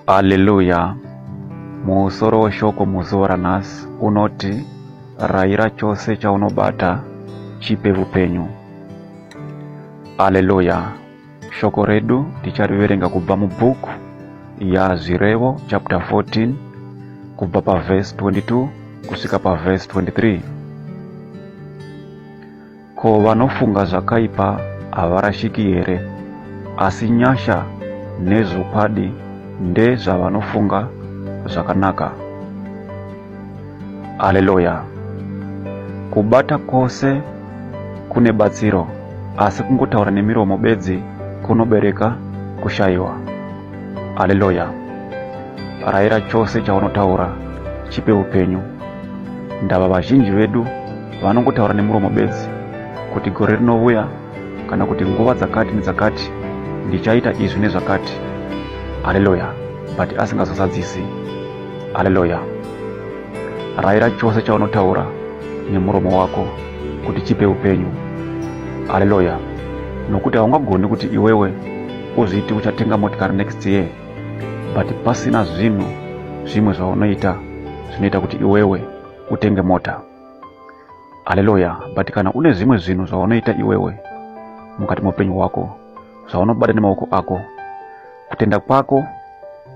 Aleluya! Musoro weshoko muzuva ranhasi unoti raira chose chaunobata chipe vupenyu. Aleluya! Shoko redu tichariverenga kubva mubhuku yaZvirevo chapter 14 kubva pavhesi 22 kusvika pavhesi 23. Ko vanofunga zvakaipa havarashiki here? Asi nyasha nezvokwadi ndezvavanofunga zvakanaka. Aleluya! Kubata kwose kune batsiro, asi kungotaura nemiromo bedzi kunobereka kushayiwa. Aleluya! Raira chose chaunotaura chipe upenyu. Ndava vazhinji vedu vanongotaura nemuromo bedzi kuti gore rinovuya kana kuti nguva dzakati nedzakati ndichaita izvi nezvakati. Aleluya! But asingazozadzisi. Aleluya! Raira chose chaunotaura nemuromo wako kuti chipe upenyu. Aleluya! Nokuti haungagoni kuti iwewe uzviti uchatenga motikari next year but pasina zvinhu zvimwe zvaunoita zvinoita kuti iwewe utenge mota. Aleluya! But kana une zvimwe zvinhu zvaunoita iwewe mukati meupenyu hwako zvaunobata nemaoko ako, kutenda kwako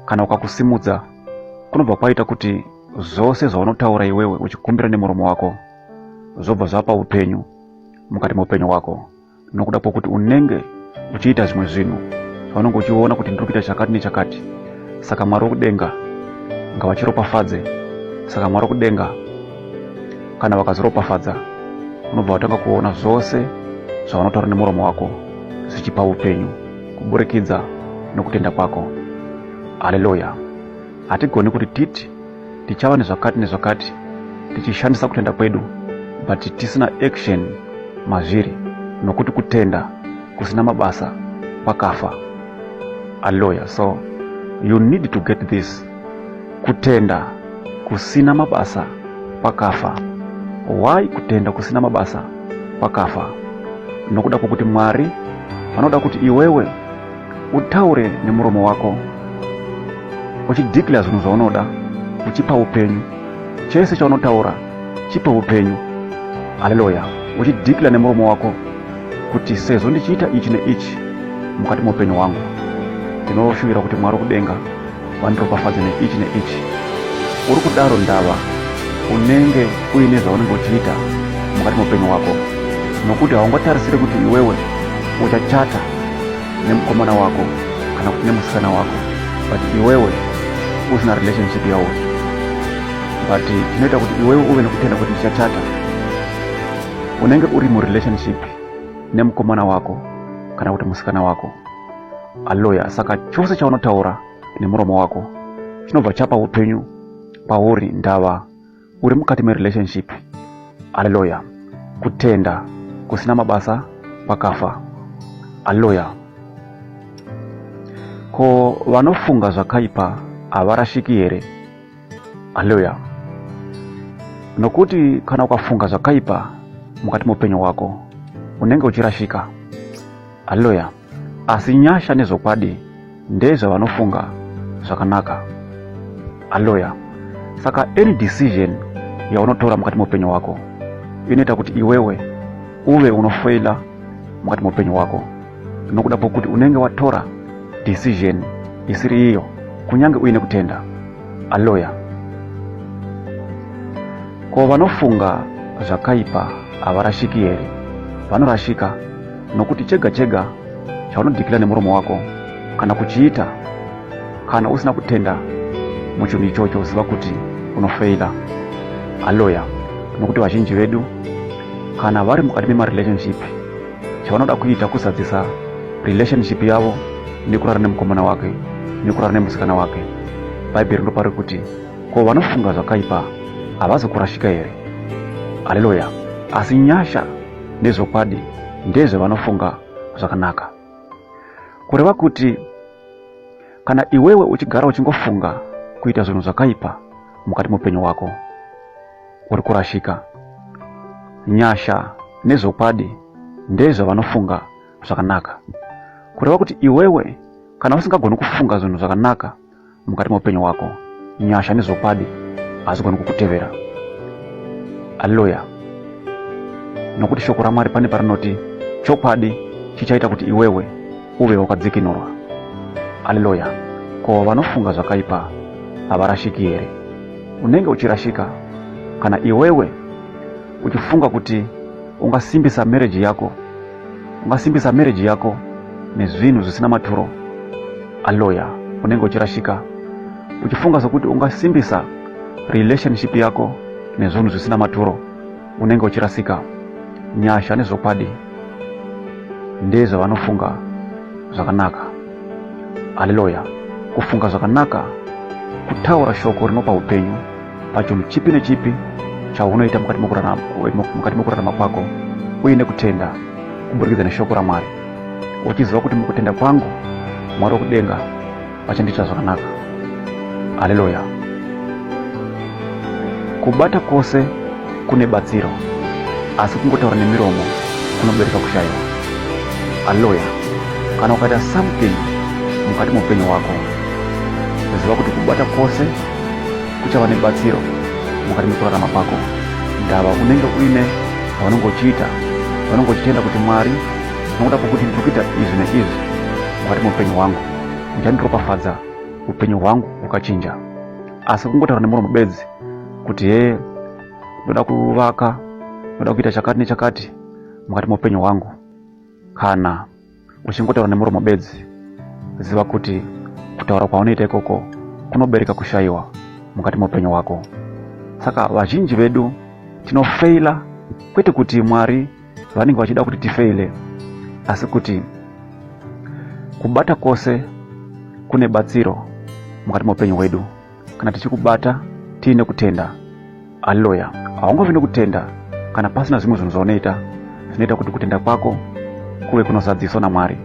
kana ukakusimudza kunobva kwaita kuti zvose zvaunotaura iwewe uchikumbira nemuromo wako zvobva zvapa upenyu mukati meupenyu hwako nokuda kwokuti unenge uchiita zvimwe zvinhu zvaunenge uchiona kuti ndiri kuita chakati nechakati. Saka Mwari wokudenga ngavachiropafadze. Saka Mwari wokudenga kana vakazoropafadza, unobva watanga kuona zvose zvaunotaura nemuromo wako zvichipa upenyu kuburikidza nokutenda kwako. Haleluya! Hatigoni kuti titi tichava nezvakati nezvakati tichishandisa kutenda kwedu but tisina action mazviri, nokuti kutenda kusina mabasa kwakafa. Haleluya! So you need to get this. Kutenda kusina mabasa kwakafa. Why kutenda kusina mabasa kwakafa? Nokuda kwokuti Mwari vanoda kuti iwewe utaure nemuromo wako uchideclare zvinhu zvaunoda, uchipa upenyu. Chese chaunotaura chipe upenyu. Haleluya! Uchideclare nemuromo wako kuti sezvo ndichiita ichi neichi mukati meupenyu hwangu, ndinoshuvira kuti Mwari wokudenga vandiropafadze neichi neichi. Uri kudaro ndava unenge uine zvaunenge uchiita mukati meupenyu hwako, nokuti haungatarisire kuti iwewe uchachata nemukomana wako kana kuti nemusikana wako but iwewe usina relationship yauri. But chinoita kuti iwewe uve nekutenda kuti ndichachata, unenge uri murelationship nemukomana wako kana kuti musikana wako. Aleluya! Saka chose chaunotaura nemuromo wako chinobva chapa upenyu kwauri, ndava uri mukati merelationship. Aleluya! Kutenda kusina mabasa kwakafa. Aleluya! Ko vanofunga zvakaipa havarashiki here? Aleluya! Nokuti kana ukafunga zvakaipa mukati meupenyu hwako unenge uchirashika. Aleluya! Asi nyasha nezvokwadi ndezvavanofunga zvakanaka. Aleluya! Saka any decision yaunotora mukati meupenyu hwako inoita kuti iwewe uve unofaila mukati meupenyu hwako, nokuda kwokuti unenge watora decision isiri iyo kunyange uine kutenda. Aleluya! Ko vanofunga zvakaipa havarashiki here? Vanorashika, nokuti chega chega chaunodhikira nemuromo wako kana kuchiita, kana usina kutenda muchinhu ichocho, ziva kuti unofeila. Aleluya! Nokuti vazhinji vedu kana vari mukati memarelationship, chavanoda kuita kuzadzisa relationship yavo nekurara nemukomana wake, nekurara nemusikana wake. Bhaibheri ndopari kuti ko vanofunga zvakaipa havazi kurashika here? Aleluya! Asi nyasha nezvokwadi ndezvevanofunga zvakanaka. Kureva kuti kana iwewe uchigara uchingofunga kuita zvinhu zvakaipa mukati meupenyu hwako, uri kurashika. Nyasha nezvokwadi ndezvavanofunga zvakanaka. Kureva kuti iwewe kana usingagoni kufunga zvinhu zvakanaka mukati meupenyu hwako, nyasha nezvokwadi hazvigoni kukutevera. Aleluya! Nokuti shoko raMwari pane parinoti chokwadi chichaita kuti iwewe uve wakadzikinurwa. Aleluya! Ko vanofunga zvakaipa havarashiki here? Unenge uchirashika kana iwewe uchifunga kuti ungasimbisa marriage yako, ungasimbisa marriage yako nezvinhu zvisina maturo. Aleluya! Unenge uchirashika uchifunga sokuti ungasimbisa relationship yako nezvinhu zvisina maturo. Unenge uchirasika. Nyasha nezvokwadi ndezvavanofunga zvakanaka. Haleluya! Kufunga zvakanaka kutaura shoko rinopa upenyu pachinhu chipi nechipi chaunoita mukati mekurarama kwako uine kutenda kuburikidza neshoko raMwari, uchiziva kuti mukutenda kwangu Mwari wekudenga vachandiitira zvakanaka. Haleluya! Kubata kwose kune batsiro, asi kungotaura nemiromo kunobereka kushayiwa. Haleluya! Kana ukaita something mukati meupenyu hwako, ziva kuti kubata kwose kuchava nebatsiro mukati mekurarama kwako. Ndava unenge uine zvaunenge uchiita, zvaunenge uchitenda kuti Mwari, nokuda kwokuti ndiri kuita izvi neizvi mukati meupenyu hwangu, muchandiropafadza, upenyu hwangu hukachinja. Asi kungotaura nemuromo bedzi kuti hee, ndoda kuvaka, ndoda kuita chakati nechakati mukati meupenyu hwangu, kana uchingotaura nemuromo bedzi, ziva kuti kutaura kwaunoita ikoko kunobereka kushayiwa mukati meupenyu hwako. Saka vazhinji vedu tinofeila, kwete kuti Mwari vanenge vachida kuti tifeile, asi kuti kubata kwose kune batsiro mukati meupenyu hwedu kana tichikubata tiine kutenda. Haleluya! Haungavi nokutenda kana pasina zvimwe zvinhu zvaunoita zvinoita kuti kutenda kwako kuve kunozadziswa naMwari.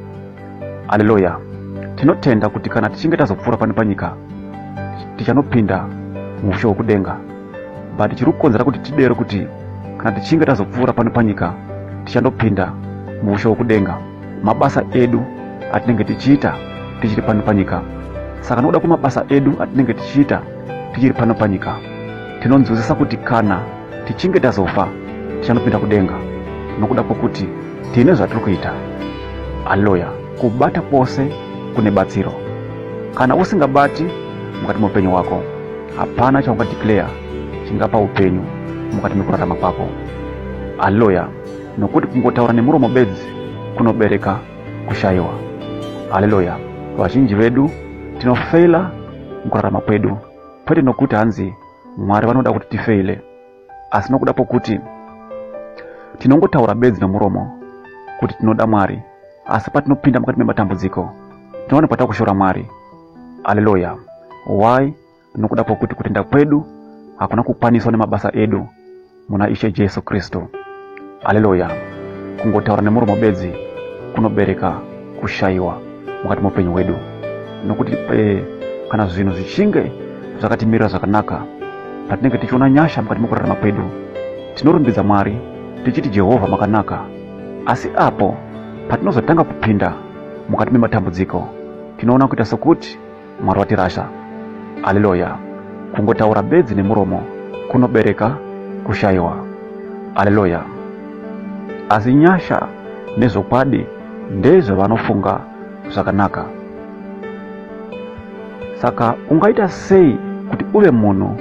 Haleluya! Tinotenda kuti kana tichinge tazopfuura pano panyika tichanopinda muushe hwekudenga, but chiri kukonzera kuti tidero kuti kana tichinge tazopfuura pano panyika tichandopinda muushe hwekudenga mabasa edu atinenge tichiita tichiri pano panyika. Saka nokuda kwemabasa edu atinenge tichiita tichiri pano panyika, tinonzwisisa kuti kana tichinge tazofa tichanopinda kudenga nokuda kwokuti tine zvatiri kuita. Haleluya! Kubata kwose kune batsiro. Kana usingabati mukati meupenyu hwako, hapana chaungadeclare chingapa upenyu mukati mekurarama kwako. Haleluya! Nokuti kungotaura nemuromo bedzi kunobereka kushayiwa. Haleluya! Vazhinji vedu tinofeila mukurarama kwedu, kwete nokuti hanzi Mwari vanoda kuti tifeile, asi nokuda kwokuti tinongotaura bedzi nomuromo kuti tinoda Mwari, asi patinopinda mukati mematambudziko tinoonekwa takushora Mwari. Haleluya! Why? Nokuda kwokuti kutenda kwedu hakuna kukwaniswa nemabasa edu muna Ishe Jesu Kristu. Haleluya! Kungotaura nemuromo bedzi kunobereka kushayiwa mukati meupenyu hwedu, nokuti kana zvinhu zvichinge zvakatimirira zvakanaka, patinenge tichiona nyasha mukati mekurarama kwedu, tinorumbidza Mwari tichiti Jehovha makanaka. Asi apo patinozotanga kupinda mukati mematambudziko, tinoona kuita sokuti Mwari watirasha. Aleluya! Kungotaura bedzi nemuromo kunobereka kushayiwa. Aleluya! Asi nyasha nezvokwadi ndezvavanofunga zvakanaka. Saka ungaita sei kuti uve munhu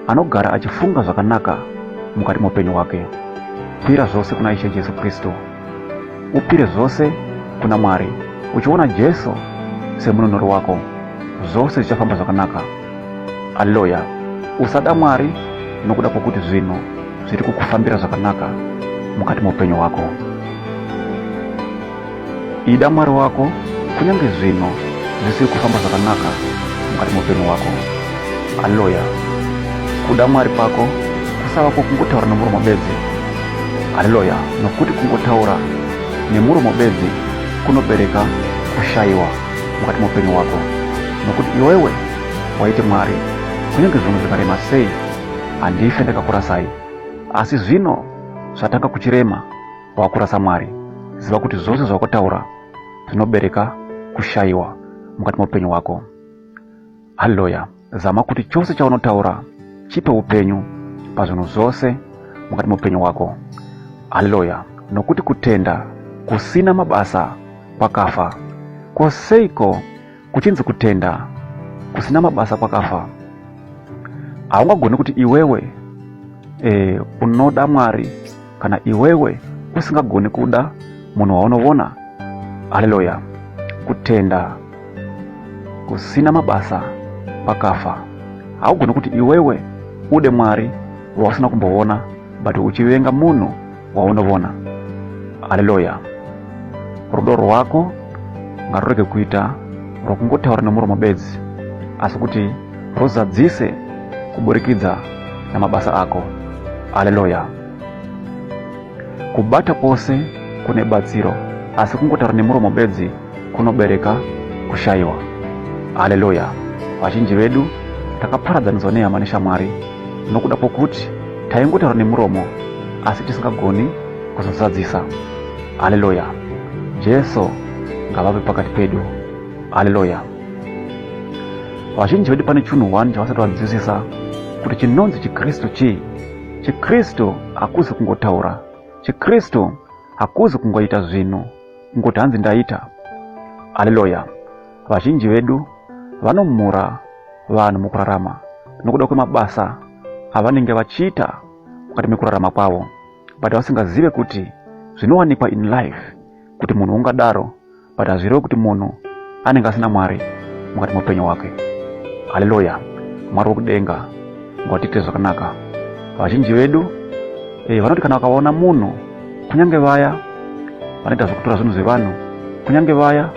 anogara achifunga zvakanaka mukati meupenyu hwake? Pira zvose kuna Ishe Jesu Kristu. Upire zvose kuna Mwari uchiona Jesu semununuri wako, zvose zvichafamba zvakanaka. Aleluya! Usada Mwari nokuda kwokuti zvinhu zviri kukufambira zvakanaka mukati meupenyu hwako. Ida Mwari wako kunyange zvinhu zvisiri kufamba zvakanaka mukati meupenyu hwako. Aleluya! Kuda Mwari kwako kusava kwokungotaura nomuromo bedzi. Aleluya! Nokuti kungotaura nemuromo bedzi kunobereka kushayiwa mukati meupenyu hwako. Nokuti iwewe waiti Mwari, kunyange zvinhu zvikarema sei, handife ndakakurasai. Asi zvino zvatanga kuchirema, wakurasa Mwari. Ziva kuti zvose zvawakataura zvinobereka kushayiwa mukati meupenyu hwako. Haleluya! Zama kuti chose chaunotaura chipe upenyu pazvinhu zvose mukati meupenyu hwako. Haleluya! Nokuti kutenda kusina mabasa kwakafa. Ko seiko kuchinzi kutenda kusina mabasa kwakafa? Haungagoni kuti iwewe e, unoda Mwari kana iwewe usingagoni kuda munhu waunovona. Haleluya! Kutenda kusina mabasa kwakafa. Haugoni kuti iwewe ude Mwari wausina kumboona but uchivenga munhu waunovona. Haleluya! Rudo rwako ngarurege kuita rwokungotaura nomuromo bedzi, asi kuti ruzadzise kuburikidza namabasa ako. Haleluya! Kubata kwose kune batsiro, asi kungotaura nemuromo bedzi kunobereka kushayiwa. Haleluya! Vazhinji vedu takaparadzaniswa nehama neshamwari nokuda kwokuti taingotaura nemuromo asi tisingagoni kuzozadzisa. Haleluya! Jesu ngavave pakati pedu. Haleluya! Vazhinji vedu pane chinhu one chavasati vanzwisisa kuti chinonzi chiKristu chii. ChiKristu hakuzi kungotaura. ChiKristu hakuzi kungoita zvinhu kungoti hanzi ndaita. Haleluya! Vazhinji vedu vanomhura vanhu mukurarama nokuda kwemabasa avanenge vachiita mukati mekurarama kwavo, but vasingazive kuti zvinowanikwa in life kuti munhu ungadaro, but hazvirevi kuti munhu anenge asina Mwari mukati meupenyu hwake. Haleluya! Mwari wekudenga ngwatiite zvakanaka. Vazhinji vedu vanoti kana vakaona munhu, kunyange vaya vanoita zvekutora zvinhu zvevanhu, kunyange vaya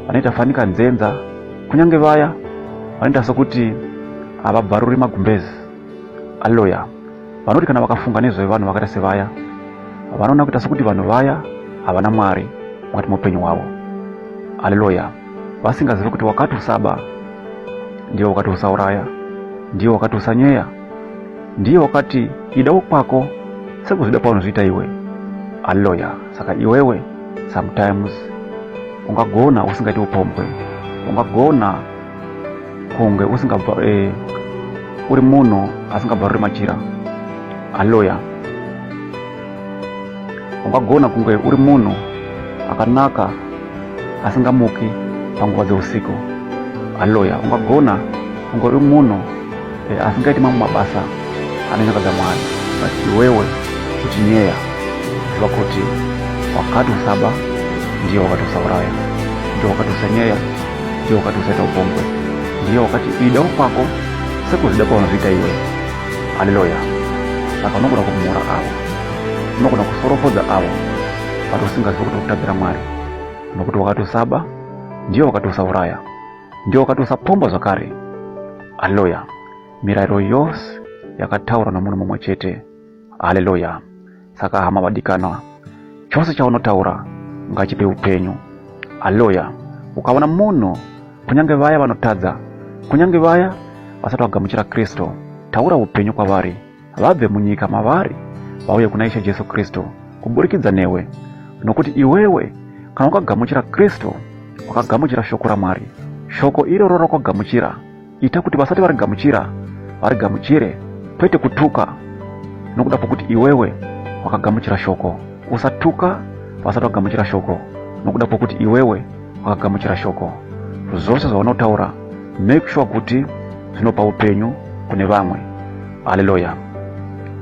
vanoita fanika nzenza, kunyange vaya vanoita sekuti havabvaruri magumbezi. Haleluya! Vanoti kana vakafunga nezvevanhu vakaita sevaya, vanoona kuita sekuti vanhu vaya havana Mwari mukati meupenyu hwavo. Haleluya! Vasingazivi kuti wakati usaba ndiye wakati usauraya, ndiye wakati usanyeya, ndiye wakati ida wokwako sekuzvida kwaunozviita iwe. Haleluya! Saka iwewe sometimes ungagona usingaiti upombwe, ungagona kunge usingabva uri munhu asingabvaruri machira. Haleluya! Ungagona kunge uri munhu akanaka asingamuki panguva dzeusiku. Haleluya! Ungagona kunge uri munhu asingaiti mamwe mabasa anonyangadza Mwari, but iwewe uchinyeya, ziva kuti wakati usaba ndiye wakati usauraya, ndiye wakati usanyeya, ndiye wakati usaita upombwe, ndiye wakati ida kwako sekuzvida kwaunozviita iwe. Haleluya! Saka unogona kumhura avo, unogona kusoropodza avo, but usingazivi kuti ukutadzira Mwari, nokuti wakati usaba ndiye wakati usauraya, ndiye wakati usapomba zvakare. Haleluya! Mirayiro yose yakataurwa nomunhu mumwe chete. Haleluya! Saka hama vadikanwa, chose chaunotaura ngachipe upenyu. Haleluya! Ukaona munhu, kunyange vaya vanotadza, kunyange vaya vasati vagamuchira Kristu, taura upenyu kwavari, vabve munyika mavari vauye kuna Ishe Jesu Kristu kuburikidza newe, nokuti iwewe kana wakagamuchira Kristu, wakagamuchira shoko raMwari. Shoko iroro rakwagamuchira, ita kuti vasati varigamuchira varigamuchire, kwete kutuka nokuda kwokuti iwewe wakagamuchira shoko. Usatuka vasati vagamuchira shoko nokuda kwokuti iwewe wakagamuchira shoko. Zvose zvaunotaura, make sure kuti zvinopa upenyu kune vamwe. Haleluya!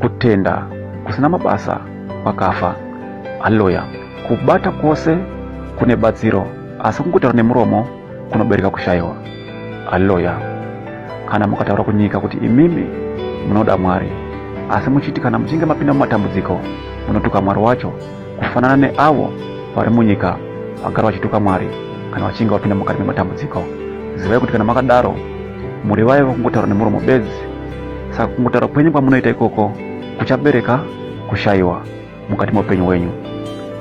Kutenda kusina mabasa kwakafa. Haleluya! Kubata kwose kune batsiro, asi kungotaura nemuromo kunobereka kushayiwa. Haleluya! Kana mukataura kunyika kuti imimi munoda Mwari, asi muchiti kana muchinge mapinda mumatambudziko munotuka Mwari wacho, kufanana neavo vari munyika vagara vachituka Mwari kana vachinge vapinda mukati mematambudziko, zivai kuti kana makadaro muri vaya vokungotaura nemuromo bedzi. Saka kungotaura kwenyu kwamunoita ikoko kuchabereka kushayiwa mukati meupenyu hwenyu.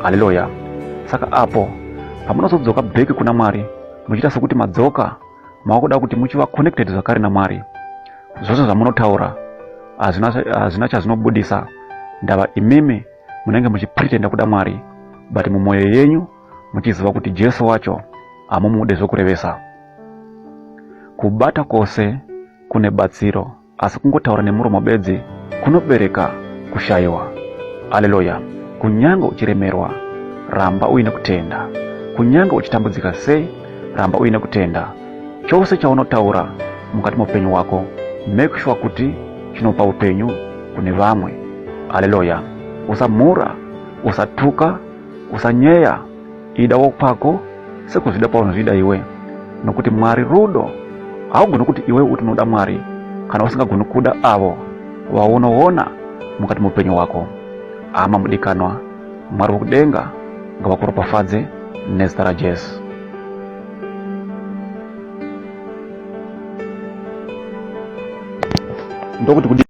Haleluya! Saka apo pamunozodzoka bheki kuna Mwari muchiita sokuti madzoka, makuda kuti muchiva connected zvakare naMwari, zvose zvamunotaura hazvina chazvinobudisa. Ndava imimi munenge muchipretenda kuda Mwari, but mumwoyo yenyu muchiziva kuti Jesu wacho hamumude zvokurevesa. Kubata kwose kune batsiro, asi kungotaura nemuromo bedzi kunobereka kushayiwa. Aleluya! Kunyange uchiremerwa, ramba uine kutenda. Kunyange uchitambudzika sei, ramba uine kutenda. Chose chaunotaura mukati meupenyu hwako, make sure kuti chinopa upenyu kune vamwe. Aleluya! Usamhura, usatuka, usanyeya. Ida wokwako sekuzvida kwaunozvida iwe, nokuti Mwari rudo. Haugoni kuti iwe uti unoda Mwari kana usingagoni kuda avo vaunoona mukati meupenyu hwako. Hama mudikanwa, Mwari wokudenga ngavakuropafadze nezita raJesu. Ndokuti kudii?